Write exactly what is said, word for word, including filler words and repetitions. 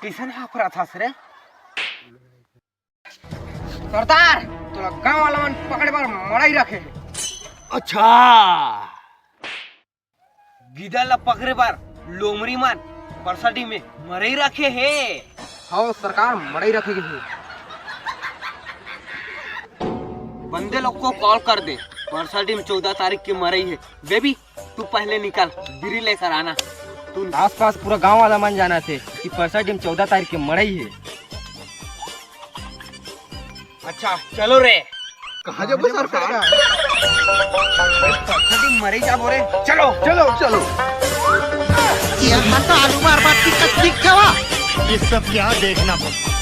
कइसन हाफरत हस रे? सरदार, तोला गांव वाला मन पकड़े बर मड़ई रखे हे। अच्छा, गिदड़ ला पकड़े बर लोमड़ी मन परसाडी में मड़ई रखे हे। हव सरकार, मड़ई रखे गे हे। बंदे लोग को कॉल कर दे, परसाडी में चौदह तारीख के मड़ई हे। बेबी, तू पहले निकल, बीड़ी लेकर आना। तू आसपास पूरा गांव वाला मन जानथे कि परसाडी में चौदह तारीख के मड़ई हे। अच्छा, चलो रे। कहाँ जाबो सरकार? परसाडी मड़ई जाबो रे। चलो। चलो, चलो। ये तो आलू मार बात की तकलीफ क्या हुआ? ये सब क्या देखना पड़ता?